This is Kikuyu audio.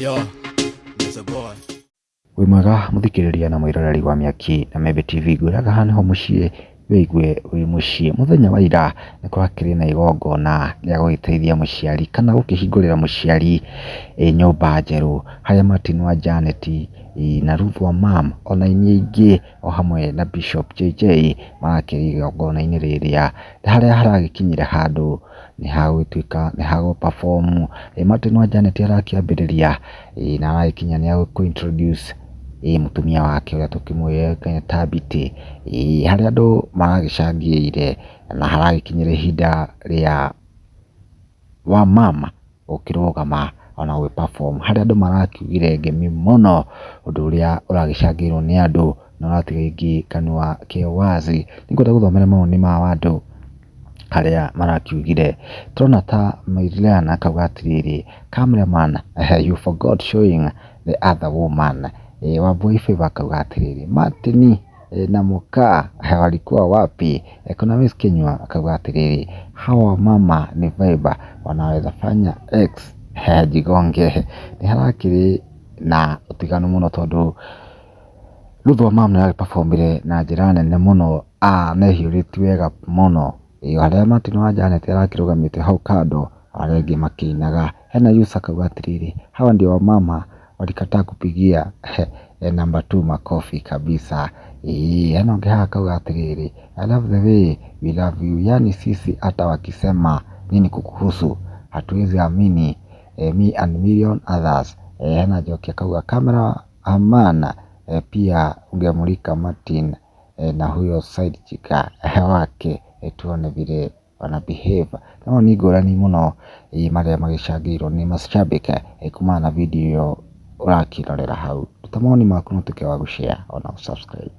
Yo, Mr. Boy. Wĩ mwega mũthikĩrĩria na mwĩroreri wa Mĩaki na Membe TV, ngwĩraga haha nĩho mũciĩ wĩigue wĩ mũciĩ. Mũthenya wa ira nĩ kũrakĩrĩ na igongona rĩa gũgĩteithia mũciari kana gũkĩhingũrĩra mũciari nyũmba njerũ, harĩa Martin wa Janet na Ruth wa Mam ona aini aingĩ o hamwe na Bishop JJ marakĩrĩ igongona-inĩ rĩrĩa, harĩa haragĩkinyire handũ nĩ hagũgĩtuĩka nĩ hagũ perform. Martin wa Janet arakĩambĩrĩria na aragĩkinya nĩ egũ introduce mũtumia wake ũrĩa tũkĩmũĩ ta Bitty, harĩa andũ maragĩcangĩire na haragĩkinyire ihinda rĩa Wamama gũkĩrũgama ona gwĩ perform, harĩa andũ marakiugire ngemi mũno, ũndũ ũrĩa ũragĩcangĩrwo nĩ andũ na ũratiga aingĩ kanua ke wazi. Nĩngwenda gũthomera mawoni ma andũ harĩa marakiugire, tũrona ta Marilyn akauga atĩrĩrĩ, cameraman you forgot showing the other woman. Wambui Favor akauga atĩrĩrĩ, Martin na mũka walikuwa wapi? Kuna Miss Kinyua akauga atĩrĩrĩ, hawa mama ni vibe wanaweza fanya ex jigonge. Nĩ harakĩrĩ na ũtiganu mũno tondũ Ruth wa Mam nĩ aragĩ perform ire na njĩra nene mũno na ehiũrĩtie wega mũno, harĩa Martin wa Janet arakĩrũgamĩte hau kando arĩa angĩ makĩinaga. Hena Yusa akauga atĩrĩrĩ, hawa ndio wamama walikataa kupigia number two makofi kabisa. Hena ũngĩ haha akauga atĩrĩrĩ, I love the way we love you, yani sisi hata wakisema nini kukuhusu hatuwezi amini, me and million others. Hena Njoki akauga camera man pia ungemulika Martin na huyo side chick wake tuone vile wana behave. No nĩ ngũrani mũno marĩa magĩcangĩirwo nĩ macambĩki kumana na video ĩyo ũrakĩrorera hau. Ruta mawoni maku na ũtuĩke wa gũ share ona gũ subscribe.